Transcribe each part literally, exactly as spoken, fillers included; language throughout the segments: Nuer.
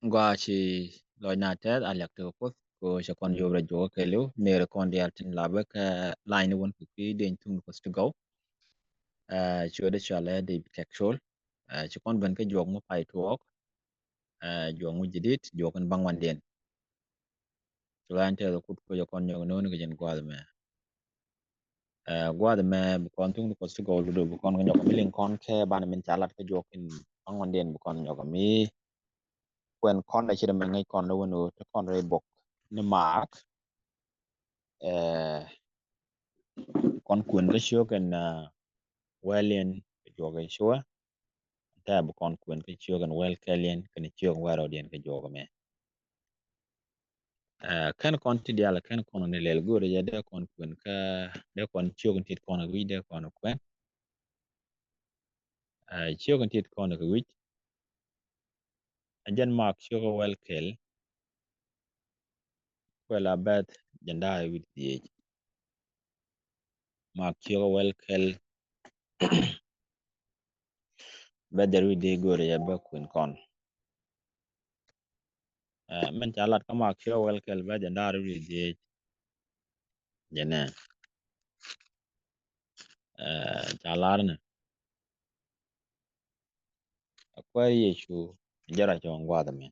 Gɔaa ci lɔcna tɛth a liak tekɛ Kuoth kɛ ɣöö cɛ kɔn yop rɔ juɔk kɛɛliw. Ner kɔn diaal tin lapɛ kɛ lany ni wän kɛ kui̱ deny thuŋ ni Kuoth ti gɔw. Ɛ, ciötdä cɔalɛ David Kɛk Col. Ɛ, ci kɔn ben kä juɔk mi pay tuɔɔk. Ɛ, juɔk mi jidit, juɔk in baŋ wandiɛn. Ci lɔcna tɛth kut kɛ ɣöö cɛ kɔn nyɔk no̱o̱ŋ ni kɛ jɛn gua̱a̱th ɛmɛ. Ɛ, gua̱a̱th ɛmɛ bi kɔn thuŋ ni Kuɔth ti gɔw, lotdɛ bi kɔn kɛ nyɔk mi liŋ kɔn kɛ banɛ min ca lat kä juɔk in baŋ wandiɛn, bi kɔn nyɔk mi kuɛn kɔn dee ce̱t ɛmɛ ŋäc kɔn dee wän ɣöö te kɔn rɛy bok ni Maak. Ɛ, kɔn kuɛn kä ciök ɛn, ɛ, wäliɛn kɛ juɔk in cuɛ. Tɛ bi kɔn kuɛn kä ciök ɛn wäl kɛliɛn kɛnɛ ciök in wäl rɔɔdiɛn kɛ juɔk ɛmɛ. Ɛ, kɛn kɔn ti diaal kɛn kɔn ni lɛl go̱o̱rɛ jɛ dee kɔn kuɛn kä, dee kɔn ciök in tit kɔn kɛ wi̱c dee kɔn kuɛn. Ɛ, ciök in tit kɔn kɛ wi̱c. Ɛ jɛn Maak ciök wäl kɛl. Kuɛ la bɛth jɛn da̱ŋ rɛw wi̱cdɛ dhieec. Maak ciök wäl kɛl. Bɛth jɛn rɛw wi̱cdɛ dhieec go̱o̱rɛ jɛ bä kuɛn kɔn. Ɛ, min ca lat kä Maak ciök wäl kɛl bɛth jɛn da̱ŋ rɛw wi̱cdɛ dhieec. Jɛn ɛ, ɛ, ca lar ni. Ɛ Kuäär Yecu jɛ rɔ cuɔ̱ŋ gua̱a̱th ɛmɛ.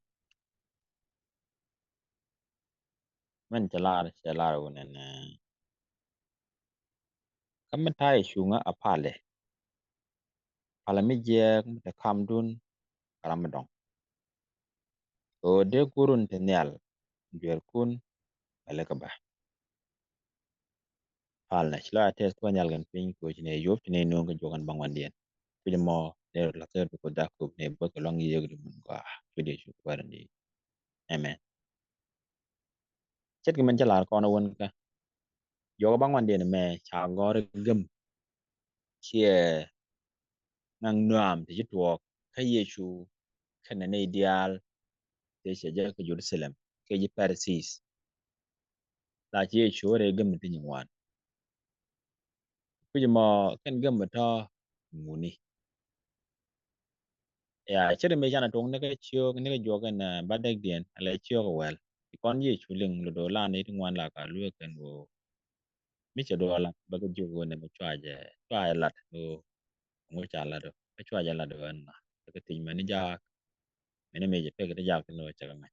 Min cɛ lar, cɛ lar wun ɛn, ɛ, kä mi ta̱yɛ cuŋä a palɛ. Palɛ mi jiɛɛk mi te kamdun kä ram mi dɔ̱ŋ. Ɣöö dee gurun te nhial dueerkun bɛ lɛ kɛ bä. Palnɛ ci lɔcdä tɛth Kuäär nhial kɛn piny kɛ ɣöö ci nɛ yop ci nɛ no̱o̱ŋ kä juɔk in baŋ wandiɛn. Kui̱c ɛmɔ nɛ rɔ lathɛ rɔ bi Kuoth jakup nɛ bä kɛ luaŋ Yiëë Kɛ Duŋ Min Gɔaa. Cuɛ dee cu Kuäär in di. Amen. Ce̱tkɛ min cä lar kɔn wän kä juɔk in baŋ wandiɛn ɛmɛ ca gɔ̱r gäm. Ciɛ ŋa̱ŋ nuaam ti ci tuɔɔk kä Yecu kɛnɛ nɛy diaal ti cɛ jɛ kä Jerusalem kɛ ji̱ Pharisees. La ci Yecu rɛy gäm ti nyin ŋuan. Kui̱c ɛmɔ kɛn gäm tɔ̱ ŋuni. Ya, ce̱t mi canɛ tuɔ̱ŋ ni kä ciök, ni kä juɔk in, ɛ, bädäkdiɛn, ala ciök wäl. Ci kɔn Yecu liŋ lotdɛ ɣöö lan ni ti ŋuan la ka lueek kɛn ɣöö mi cɛ duɔl lat bä kä jiök ɣöö nɛ mi cua jɛ, cua jɛ lat ɣöö ŋu ca lat ɣöö, mi cua jɛ lat ɣöö ɛn na. Kä thiec mɛn ni jaak, mɛn ni mëë jɛ pek ti jaak tin ɣöö cɛ kɛ ŋa̱c.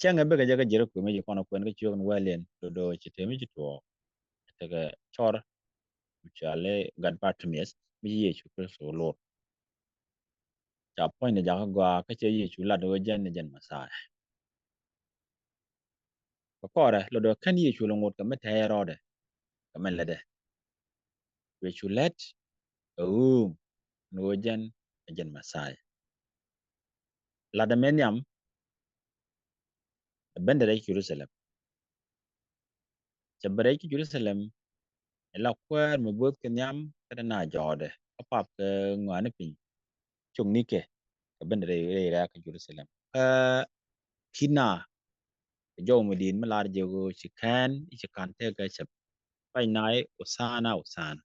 Cäŋ ɛ bikɛ jɛ kä Jeriko mëë ci kɔn ɛ kuɛn kä ciök in wäliɛn, lotdɛ ɣöö ci te mi ci tuɔɔk. Tekɛ cɔr mi cɔal i̱ gat Bartimaeus mi ci Yecu Kritho lor. Ca puɔ̱nydɛ jakä gɔaa kä cɛ Yecu lat ɣöö jɛn ni jɛn Mɛthia. Kɛ kɔrɛ lotdɛ ɣöö kɛn Yecu lɛ ŋot kɛ mi tɛɛr rɔɔdɛ kɛ mi lätdɛ. Yecu lät ɛ ɣöö ni ɣöö jɛn ni jɛn Mɛthia. Latdɛ mɛ nhiam ɛ bendɛ rɛy Jerusalem. Cɛ ben rɛy kä Jerusalem ɛ la kuäär mi bo̱o̱th kɛ nhiam kä dee na jɔɔdɛ kä pap kɛ ŋɔaani piny. Cok nikɛ kɛ ben rɛy, rɛy rɛ̈ɛ̈k kä Jerusalem. Kä ki̱n na kɛ jɔw mi di̱i̱t mi lar jɛ ɣöö ci kɛn i̱ ci ka̱n tekɛ cɛp. Pay na i̱ Osana, Osana.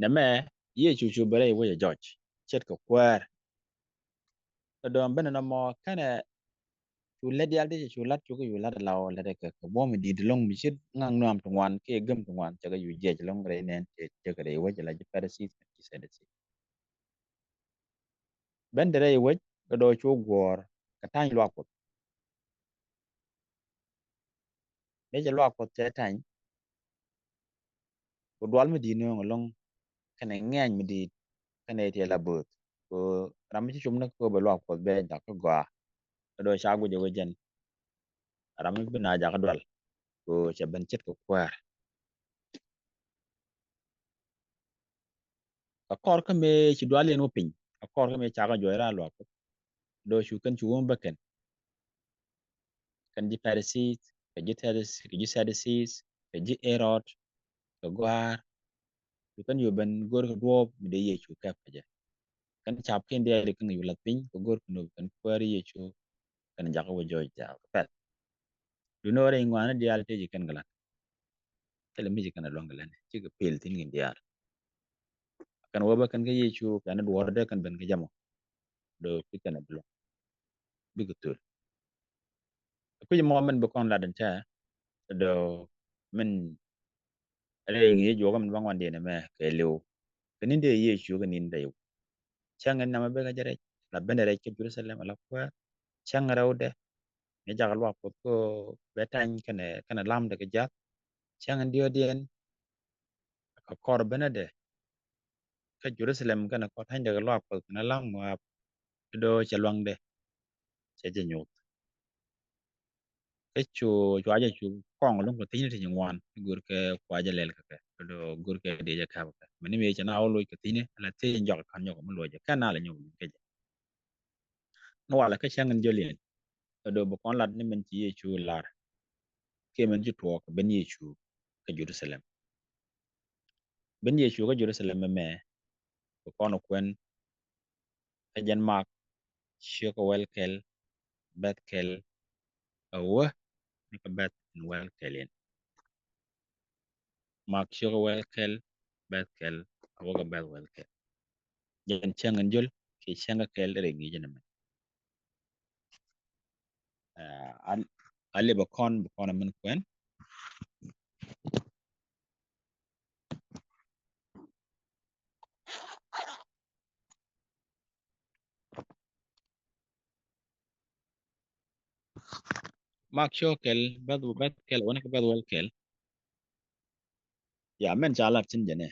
Nɛmɛ Yecu cu ben rɛy wec a jɔc ce̱tkɛ kuäär. Kä dɔ̱ŋ ben nɔmɔ kɛnɛ cu lät diaal ti cɛ cu lat, cu kɛ cu lat ala ɣöö lat kɛ kɛ buɔ̱m di̱i̱t ɛlɔ̱ŋ mi ce̱t ŋa̱ŋ nuaam ti ŋuan kiɛ gäm ti ŋuan cɛ kɛ cu jiɛc ɛlɔ̱ŋ rɛy nɛn cɛ, cɛ kɛ rɛy wec ala ji̱ Pharisees kɛnɛ ji̱ Sadducees. Ben te rɛy wec kä dɔ̱ŋ cu guɔ̱ɔ̱r kɛ ta̱ny luaak Kuɔth. Dee cɛ luaak Kuɔth cɛ ta̱ny. Ku dual mi di̱i̱t nööŋ ɛlɔ̱ŋ kɛnɛ ŋɛ̈ny mi di̱i̱t kɛnɛ ti la bööth. Ku ram mi ci cum ni kä bɛ luaak Kuɔth bɛ jakä gɔaa. Kä dɔ̱ŋ ca guic ɛ wec jɛn ram mi bi na jakä dual. Ku cɛ ben ce̱tkɛ kuäär. Kɛ kɔr kä mëë ci dual yɛn wä piny, kɛ kɔr kä mëë cakɛ juɔc raar luaak Kuɔth. Dɔ̱ŋ cu kɛn cu wä mi bä kɛn. Kɛn ji̱ Pharisees, kɛ ji̱ Sadducees, kɛ ji̱ Sadducees, kɛ ji̱ Herod, kɛ gɔ̱a̱r. Cu kɛn cu ben go̱r kɛ duɔ̱ɔ̱p mi dee Yecu kɛp kɛ jɛ. Kɛn capkiɛn diaal di kɛn cu lath piny kɛ go̱r kɛ nööp kɛn kuäär Yecu kɛn jakä wä jɔɔc diaal kɛ pɛl. Duundɛ ɣöö rɛy ŋɔaani diaal tëë ci kɛn kɛ la̱t. Thilɛ mi ci kɛn a luäŋ kɛ la̱t ni cikɛ pel thi̱n kɛn diaal. Kɛn wä bä kɛn kä Yecu kɛn duɔ̱ɔ̱r dee kɛn ben kä jɛ mɔ. Dee kui̱ kɛn bi luɔ̱ŋ bikɛ thöl. Kui̱c mɔ min bi kɔn lat in tɛ dee min rɛy ŋi̱i̱c juɔkä min bä ŋuan diɛn ɛmɛ kɛ liw. Kɛ ni̱n dee Yecu kɛ ni̱n dee iw. Cäŋ in namɛ ben kä jɛ rɛc la ben rɛc kä Jerusalem ala kuäär. Cäŋ rɛwdɛ mi jakä luak Kuɔth kä bɛ tany kɛnɛ kɛnɛ lamdɛ kɛ jath. Cäŋ in diɔ̱ɔ̱diɛn kɛ kɔr benädɛ kä Jerusalem kɛnɛ kɔr tany dɛ kɛ luak Kuɔth kɛnɛ lam ŋɔaap. Ti dɔɔ cɛ luaŋdɛ cɛ jɛ nyuuth. Kä cu cua jɛ cu kɔŋ luŋ kɛ thi̱n ti nyi ŋuan ti gör kɛ kua jɛ lɛl kɛ kɛ ti dɔɔ gör kɛ dee jɛ kɛp kɛ mɛ ni mi cɛ na wä loc kɛ thi̱n ala thiec jɔk kan nyɔk mi loc jɛ kɛn na lɛ nyɔk kɛ jɛ. Ni walɛ kä cäŋ in jɔl yɛn ti dɔɔ bi kɔn lat ni min ci Yecu lar. Kiɛ min ci tuɔɔk kɛ ben Yecu kä Jerusalem. Ben Yecu kä Jerusalem mɛmɛ bi kɔn kuɛn kä jɛn Mak ciökä wäl kɛl bɛth kɛl a wä ni kä bɛth in wäl kɛl in. Mak ciökä wäl kɛl bɛth kɛl a wä kä bɛth wäl kɛl. Jɛn cäŋ in jɔl kiɛ cäŋ kä kɛl rɛy ŋi̱i̱c in mɛ. A lɛ bä kɔn bä kɔn min kuɛn. Mak ciökä kɛl bɛth bɛth kɛl wä ni kä bɛth wäl kɛl. Ya mɛn ca lat tin jɛ nɛ.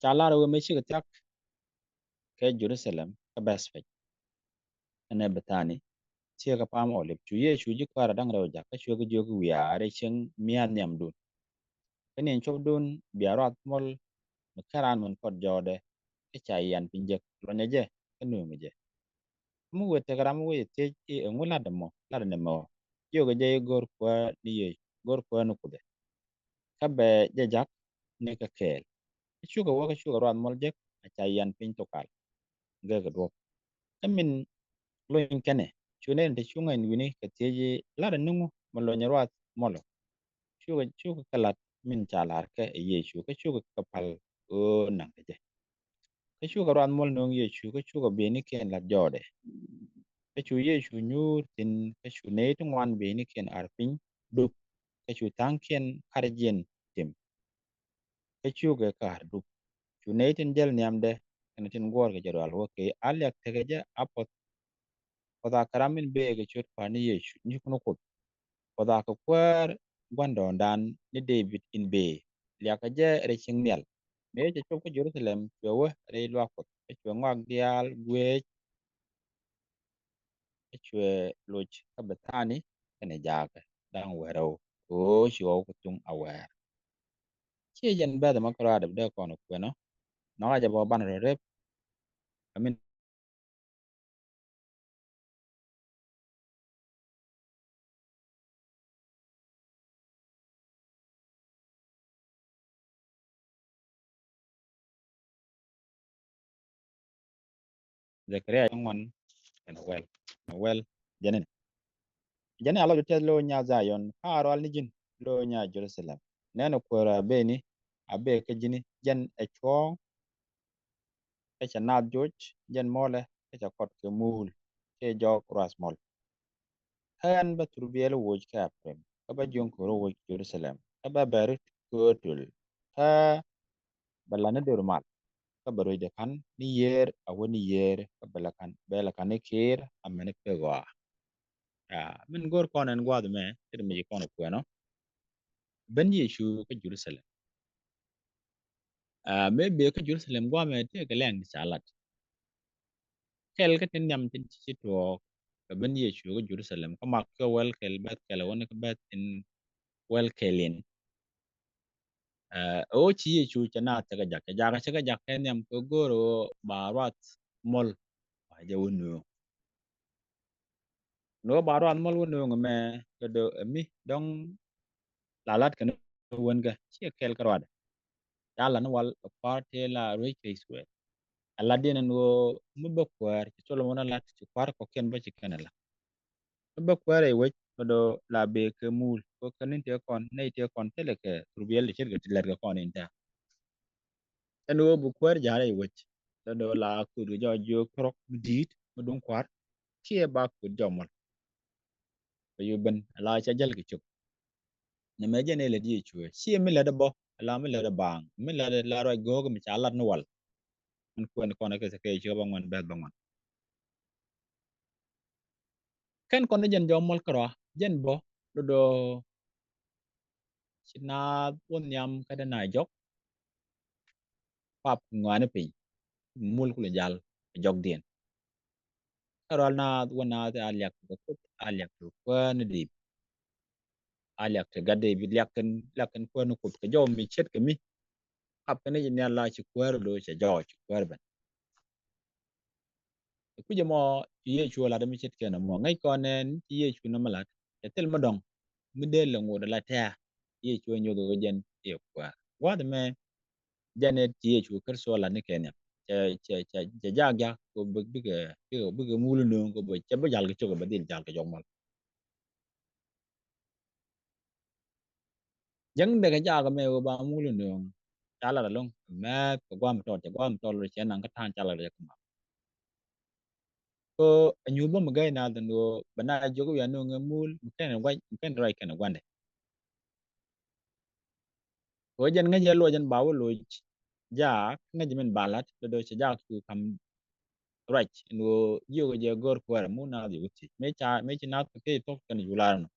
Ca lar wee mëë cikɛ thiak kɛ Jerusalem kä Bethphage ɛnɛ Bethani, ciɛ kä Pam Olip. Cu Yecu ji̱ kuäärä da̱ŋ rɛw jak kä cuɛ kɛ jiök wiaa rɛy cieŋ mia̱a̱n nhiamdun. Kä ni ɛn cuɔpdun bia ruath muɔl mi kä raan min kɔt jɔɔdɛ kä ca yian piny jek luɔnyɛ jɛ kä nööŋɛ jɛ. Mi wëë tek ram wëë thiec i̱ ɛŋu latdɛ mɔ latdɛ ni mɛ ɔ? Jiökɛ jɛ i̱ go̱r kuäär ni Yecu, go̱r kuäär ni Kuoth ɛ. Kä bɛ jɛ jak ni kɛ kɛɛl. Kä cukɛ wä kä cukɛ ruath muɔl jek a ca yian piny thok kal. Gɛ kɛ duɔ̱p kä min lony kɛnɛ cu nɛn te cu ŋäny wi̱ni kɛ thiec i̱ latdɛ ni ŋu mɛ lony ruath muɔl ɔ? Cukɛ cukɛ kɛ lat min ca la̱r kɛ ɛ Yecu kä cukɛ kɛ pal ɣöö naŋ kɛ jɛ. Kä cukɛ ruath muɔl nööŋ Yecu kä cukɛ bieynikiɛn la̱t jɔɔdɛ. Kä cu Yecu nyuur thi̱n kä cu nɛy ti ŋuan bieynikiɛn ar piny dup. Kä cu tha̱a̱ŋkiɛn kar jiɛn tim. Kä cukɛ kar dup. Cu nɛy tin jäl nhiamdɛ kɛnɛ tin guɔ̱ɔ̱rkɛ jɛ rual wä kɛ a liak tekɛ jɛ a puɔth. Puɔth a kɛ ram in bëë kɛ ciöt Kua̱r ni Yecu nyuthkun Kuoth. Puɔth a kɛ kuäär gua̱ndɔɔŋdan ni Dee-bid in bëë liakɛ jɛ rɛy cieŋ nhial. Mëë cɛ cop kä Jɛ-ru-tha-lɛm cuɛ wä rɛy luaak Kuɔth kä cuɛ ŋɔak diaal gueec. Kä cuɛ loc kä Bɛ-tha-ni kɛnɛ jaakɛ da̱ŋ wäl rɛw. Ɣöö ci ɣɔw kɛ thuŋ a wäär. Ciɛ jɛn bɛ̈th ɛmɔ kärɔaadɛ bi dee kɔn kuɛn ɔ. Nɔk a jɛ bä ban rɔ rep. Amin. Zɛkaria ŋuan ɛn wäl ɛn wäl jɛn in. Jɛn in a lɔc tɛth lo̱o̱ nya Dhayɔn ka a rual ni ji̱n lo̱o̱ nya Jɛ-ru-tha-lɛm. Nɛn kuäär a beni a bee kä ji̱ni jɛn ɛ cuɔ̱ɔ̱ŋ. Kä cɛ naath joc jɛn muɔlɛ kä cɛ kɔt kɛ muul kiɛ jɔɔk ruath muɔl. Kä ɣän bä thurbiɛl woc kä Ɛprim kä bä jiöŋ ko̱r woc Jɛ-ru-tha-lɛm kä bä bɛr köötöl kä bɛ la̱t ni döör mal kä bɛ ruecdɛ ka̱n ni yiëër a wä ni yiëër kä bɛ lɛ ka̱n bɛ lɛ ka̱n ni kiir amäni pek ɣɔaa. Aa, min go̱o̱r kɔn ɛn gua̱a̱th ɛmɛ tet mi ci kɔn kuɛn ɔ. Ben Yecu kä Jɛ-ru-tha-lɛm. Aa, mëë bëë kä Jɛ-ru-tha-lɛm gua̱a̱th ɛmɛ tëëkɛ lɛŋ ti ca lat. Kɛl kä tin nhiam tin ci ci tuɔɔk kɛ ben Yecu kä Jɛ-ru-tha-lɛm kä Mak kä wäl kɛl bɛ̈th kɛl a wä ni kä bɛ̈th in wäl kɛl in. Ɛ ɣöö ci Yecu cɛ naath cɛ kɛ jak, cɛ jakä cɛ kɛ jak kɛ nhiam kɛ go̱o̱r ɣöö ba ruath muɔl ba jɛ wä nööŋ. Ni ɣöö ba ruath muɔl wä nööŋ ɛmɛ kɛ döö ɛ mi dɔ̱ŋ la lat kɛn wän kɛ ciɛ kɛl kä ruaadɛ. Ca lat ni wal ɛ kua̱r tëë la ruec kɛ Ithɛrɛl. Ɛ lat diɛn ɛn ɣöö mi bä kuäär ci Solomon ɛ lat ci kua̱r kɔ̱kiɛn bä ci kɛn ɛ lat. Mi bä kuäär ɛ wec Lɔ do̱ la bee kɛ muul kɛ kɛ ni̱n tëë kɔn nɛy tëë kɔn thilɛ kɛ thurbiɛl ti ce̱tkɛ ti lɛt kɛ kɔn in tɛ̈. Ɛn ɣöö bi kuäär ja̱a̱r rɛy wec lɔ do̱ la kut kɛ jɔɔc jiök thurɔk mi di̱i̱t mi duŋ kua̱r. Kiɛ ba kut jɔmɔl kɛ yu ben ala ca jäl kɛ cök. Nɛmɛ jɛn ɛ lät Yecu ɛ ciɛ mi lät ɛ bä ala mi lät ɛ baaŋ mi lät ɛ la ruac go̱o̱k mi ca lat ni wal. Min kuɛn kɔn ɛ kɛ thɛ kɛ ciek bä ŋuan bɛth bä ŋuan. Kɛn kɔn ni jɛn jɔmɔl kärɔa jɛn bä lɔ do̱ ci naath wä nhiam kä dee na jɔk. Pap ŋɔaani piny mul kulɛ jal jɔkdiɛn. Kä rual naath wä naath a liak ti kɛ kuoth a liak ti kuäär ni dip. A liak ti gat dip liak kɛn liak kɛn kuäär ni kuoth kɛ jɔw mi ce̱tkɛ mi. Pap kɛn ni jɛ nhial la ci kuäär lo̱ cɛ jɔw ci kuäär ben. Kui̱c ɛmɔ ci Yecu lat mi ce̱tkɛ nɔmɔ ŋäc kɔn nɛn ci Yecu nɔmɔ lat cɛ thil mi dɔ̱ŋ mi dee lɛ ŋot ala tɛ̈ɛ̈. Yecu ɛ nyuɔth ɣöö jɛn i̱ kuäär gua̱a̱th ɛmɛ. Jɛn ɛ ci Yecu Kritho lat ni kɛ nhiam cɛ cɛ cɛ cɛ jaak jaak kɛ bikɛ bikɛ bikɛ mul nööŋ kɛ bɛ cɛ bi jal kɛ cök bɛ dhil jal kɛ jɔk mal. Jäŋ dee kɛ jaak mɛ ɣöö ba mul nööŋ ca lat ɛlɔ̱ŋ mɛth kɛ gua̱a̱m tɔt cɛ gua̱a̱m tɔt cɛ naŋ kä ta̱a̱ŋ ca lat cɛ kɛ mal. Kɛ anyuth bä mi gäy na dhin ɣöö bɛ na jiök wi̱i̱ anööŋ ɛ mul mi kɛn ruac mi kɛn ruac kɛn gua̱ndɛ. Kɛ ɣöö jɛn ŋäc ɛ luɔc ɛn ba wä loc jaak ŋäc min ba la̱t do̱do̱ cɛ jaak cu ka̱m ruac ɛn ɣöö jiök jɛ gör kuäärɛ mu naath yɛ wä thiec mëë ca mëë ci naath kɛ thiec thuɔ̱k kɛn cu lar ɛnɔ.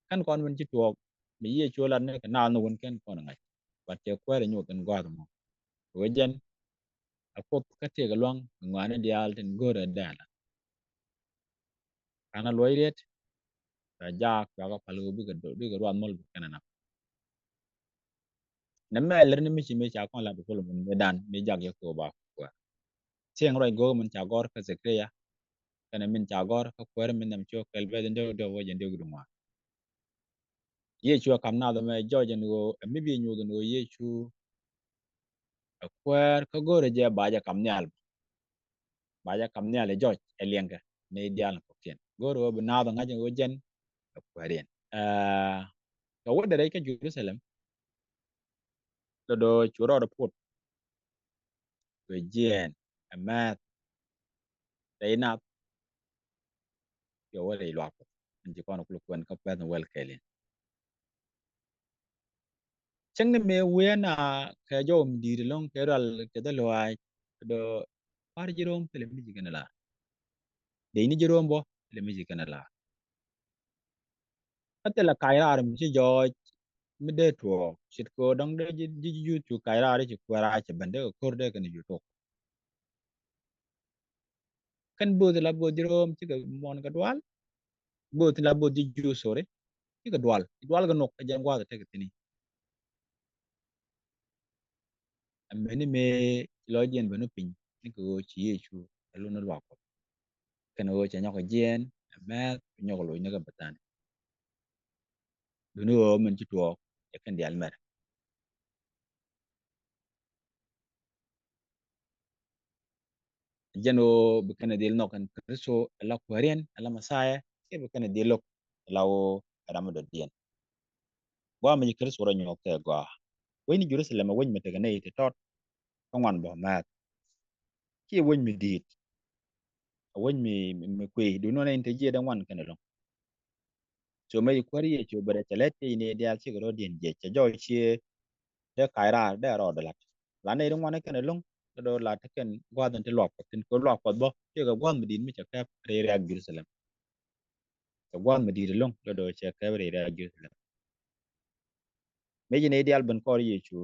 Kɛn kɔn min ci tuɔɔk mi Yecu lat ni kɛ naath ni wän kɛn kɔn ŋa̱c. Bat cɛ kuäärɛ nyuɔth ɛn gua̱a̱th mɔ. Kɛ ɣöö jɛn a kuoth kä tëëk ɛ lua̱ŋ mi ŋɔaani diaal tin görɛ dɛɛla. Ka̱n a luɔc riet kɛ jaak cuakä pal ɣöö bikɛ ruath mɔl bi kɛn a nap. Nɛ mɛ lär ni mi ci mi ca kɔn lat bi Solomon mi dan mi jak yɛ kɛ ɣöö ba kuäär. Thieŋ ruac go̱o̱k min ca gɔr kä Zekaria kɛnɛ min ca gɔr kä kuäär min nham cio̱k kɛl bɛth in dee wä jɛn dee wä di ŋuan. Yecu ɛ kam nath ɛmɛ jɔc ɛn ɣöö ɛ mi bi nyuuth ɛn ɣöö Yecu ɛ kuäär kä go̱o̱rɛ jɛ ba jɛ kam nhial. Ba jɛ kam nhial ɛ jɔc ɛ liɛŋkɛ ni diaal ni kɔkiɛn go̱o̱rɛ ɣöö bi naath ɛ ŋa̱c ɛn ɣöö jɛn ɛ kuääriɛn. Kɛ wä dee rɛc kä Jerusalem. Lɔ do̱ cu rɔɔd ɛ puɔt kɛ jiɛɛn ɛ mɛth. Rɛy nath. Yɔ wä rɛy luak puɔt in ci kɔn kul kuɛn kä pɛth in wɛl kɛl in. Cäŋ ni mëë wi̱i̱ ɛn a kɛ jɔw mi di̱i̱t ɛlɔ̱ŋ kɛ rual kɛ dhɛ luaac kɛ dɔ̱. Pa̱r ji̱ ro̱o̱m thilɛ mi ji̱ kɛn ɛ la̱r. Dee ni ji̱ ro̱o̱m bä thilɛ mi ji̱ kɛn ɛ la̱r. Kä thilɛ kac raar mi ci jɔɔc mi dee tuɔɔk ce̱tkɛ ɣöö dɔ̱ŋ dee ji̱ ji̱ ji̱ juuth cu kac raar ci kuɛɛr a cɛ ben dee kɛ ko̱r dee kɛn ji̱ tok. Kɛn bo̱o̱th la bo̱o̱th ji̱ ro̱o̱m cikɛ muɔ̱ɔ̱n kɛ dual. Bo̱o̱th la bo̱o̱th ji̱ juuth, sorry, cikɛ dual. Dual kɛ nhök kɛ jɛn gua̱a̱th tekɛ thi̱n i̱. Ɛmɛni mëë ci lɔcdiɛn ben ni piny ni kɛ ɣöö ci Yecu ɛ lun ni luak Kuɔth. Kɛn ɣöö cɛ nyɔk jiɛɛn ɛ mɛth nyɔk loc ni kɛ Bethani. Duni ɣöö min ci tuɔɔk cɛ kɛn diaal mɛr. Jɛn ɣöö bi kɛn dhil nhɔk ɛn Kritho ala kuääriɛn ala Mɛthia kiɛ bi kɛn dhil lo̱k ala ɣöö ɛ ram mi dɔ̱diɛn. Gua̱a̱ mi ci Kritho rɔ nyuɔth kɛ gɔaa. Wec ni Jerusalem ɛ wec mi tekɛ nɛy ti tɔt kä ŋuan bä mɛth. Kiɛ wec mi di̱i̱t. Ɛ wec mi mi kuiy duundɛ nɛy ti jiɛɛdɛ ŋuan kɛn ɛlɔ̱ŋ. So mëë ci kuäär Yecu bɛ rɛ cɛ lɛ tiec ni diaal cikɛ rɔ̱diɛn jiɛc cɛ jɔw cië dee kac raar dee rɔɔdɛ la̱t. La nɛy ri ŋuan kɛn ɛlɔ̱ŋ dee dɔɔ la̱t ti kɛn gua̱a̱th in ti luak Kuɔth thi̱n kɛ luak Kuɔth bä cikɛ gua̱a̱th mi di̱i̱t mi cɛ kɛp rɛy riak Jerusalem. Cɛ gua̱a̱th mi di̱i̱t ɛlɔ̱ŋ dee dɔɔ cɛ kɛp rɛy riak Jerusalem. Mëë ci nɛy diaal ben kɔɔr Yecu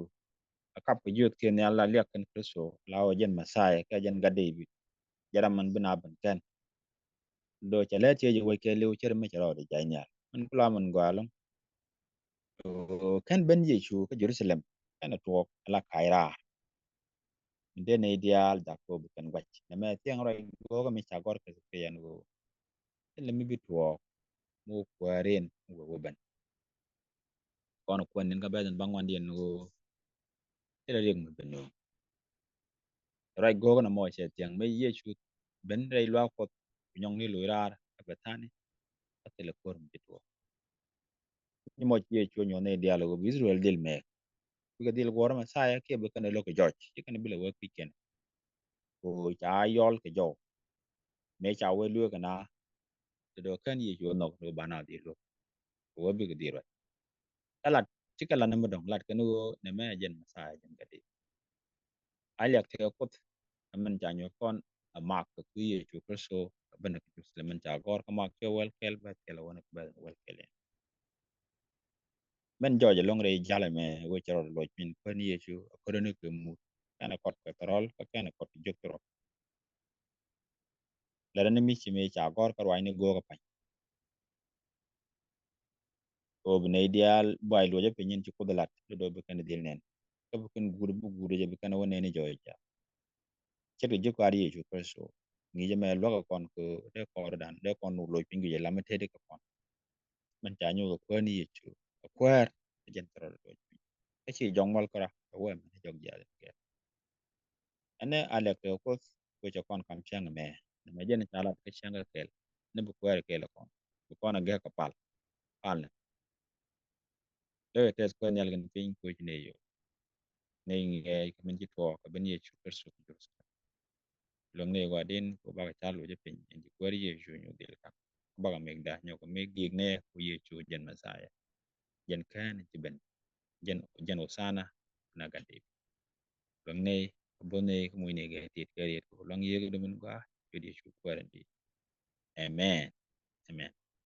a kap kɛ jiöthkiɛn nhial la liak kɛn Kritho la ɣöö jɛn Mɛthia kɛ jɛn gat Dee-bid. Jɛ ram min bi na ben kɛn. Do̱ cɛ lɛ tiec wec kɛ li̱w cär mi cɛ rɔɔdɛ ja̱c nhial min ku la min gɔaa ɛlɔ̱ŋ. Kɛn ben Yecu kä Jerusalem kɛn ɛ tuɔɔk ala kac raar. Min dee nɛy diaal dhak kɛ ɣöö bi kɛn gua̱c nɛmɛ thiɛŋ ruac go̱o̱kä mi ca gɔ̱r kɛ thi̱n kɛ yɛn ɣöö thilɛ mi bi tuɔɔk mi wä kuääriɛn mi wä wä ben. Kɔn kuɛn ni̱n kä bɛ̈th in ba ŋuandiɛn ɣöö thilɛ riɛk mi ben nööŋ. Ruac go̱o̱kä nɔmɔ cɛ thiɛŋ mëë Yecu ben rɛy luaak Kuɔth ku nyɔŋni loc raar kä Bethani. thilɛ ko̱r mi ci tuɔɔk. Ci mɔc Yecu nyuɔth ni diaal ɣöö bi Israel dhil mɛk. Bikɛ dhil guɔ̱r Mɛthia kiɛ bi kɛn lo̱k kɛ jɔc, ci kɛn bi lɛ wee kui̱c kɛn. Kɛ ɣöö ca yɔl kɛ jɔw. Mëë ca wee lueek kɛ na, te dɔ̱ kɛn Yecu nhɔk ni banɛ dhil lo̱k. Kɛ ɣöö bikɛ dhil ruac. Kä lat, cikɛ lat ni mi dɔ̱ŋ, lat kɛn ɣöö nɛmɛ jɛn Mɛthia, jɛn Gatdɛp. A liak tekɛ Kuoth, ɛ min ca nyuɔth kɔn, ɛ mak kɛ kui̱ Yecu Kritho, ɛ ben kɛ Jerusalem, min ca gɔ̱r kä Mak cɛ wäl kɛl, bɛth kɛl, ɛ wänɛ kɛ bɛth wäl kɛl yɛn. Min jɔɔc ɛlɔ̱ŋ rɛy jal ɛmɛ, wec rɔɔd luɔc min Kuäär ni Yecu, ɛ ko̱r ni kɛ mut, kɛn ɛ kɔt kɛ thɔrɔl, kä kɛn ɛ kɔt kɛ jiök thɔrɔl. Lɛ rɛ ni mi ci mi ca gɔ̱r kä ruacni go̱o̱k ɛ pa̱ny. Kɛ ɣöö bi nɛy diaal buay luɔcä piny in ci Kuoth lat, lɛ do̱ bi kɛn dhil nɛn. Kä bi kɛn guur, bi guur jɛ bi kɛn wä nɛn i̱ jɔɔc ca. Ce̱tkɛ ji̱ kɔaar Yecu Kritho. Ŋi̱i̱cä mɛ luäk kɛ kɔn kɛ dee kɔɔrdan, dee kɔn wä loc piny kɛ jɛ lamä tetdi kɛ kɔn. Min ca nyuɔth kɛ Kuäär ni Yecu, kɛ Kuäär, ɛ jɛn thil rɔ loc piny. Kä ci jɔk mual kärɔa, kɛ wee min jɔk jiath kɛ. Ɛn ɛ a lɛk kɛ Kuoth, kɛ cɛ kɔn kam cäŋ ɛmɛ. Nɛmɛ jɛn ca lat kä cäŋ kɛ kɛl. Ni bi Kuäär kɛl kɔn. Bi kɔn a gɛk kɛ pal. Pal ni. Lɛ kɛ tɛth Kuäär nhial kɛn piny, kɛ ci nɛy yo̱o̱. Nɛy ŋi̱eec kɛ min ci tuɔɔk kɛ ben Yecu Kritho kɛ Jerusalem. Luäŋ nɛy gua̱di̱n kɛ bakɛ cal wecä piny, ɛn ci Kuäär Yecu nyuɔth dhil ka̱n. Bakɛ mɛkda nyɔk kɛ mɛk gi̱i̱k nɛ ku Yecu jɛn Mɛthia. Jɛn kään ci ben. Jɛn, jɛn Hothana na Gatdɛp. Luäŋ nɛy, kɛ bo̱th nɛy, kɛ muc nɛy kɛ ti̱i̱t kɛ riet kɛ luäŋ Yecu dee min gɔaa, ciöt Yecu Kuäär in di̱i̱t. Amen. Amen.